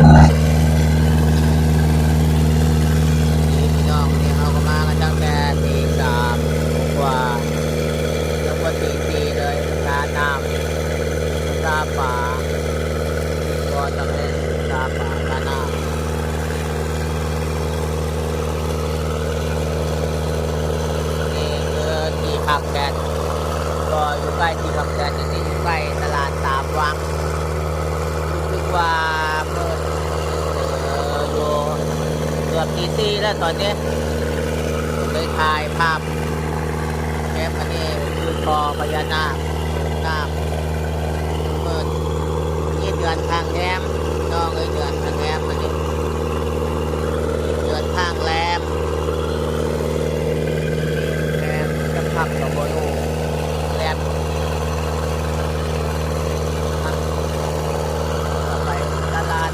ນີ້ພີ່ນ້ອງ ນີ້ເຮົາກໍມາກັນຕັ້ງແຕ່ຕີສາມກວ່າ ຍັງບໍ່ຕີສີ່ເລີຍ ຫານ້ຳ ຫາປາ ກໍຈຳເປັນຫາປາ ຫານ້ຳ. ນີ້ຄືທີ່ພັກແດດ ກໍຢູ່ໃກ້ທີ່ພັກແດດ ຢູ່ໃກ້ຕະຫຼາດຕາມວັງ. ຮູ້ສຶກວ່າເປີດ ເອີ ຢູ່ເກືອບຕີສີ່ແລ້ວຕອນນີ້ ເລີຍຖ່າຍພາບເກັບ. ອັນນີ້ຄືບໍ່ພະຍານາກ ນ້ຳ ເປີດ ມີເດືອນຂ້າງແຮມ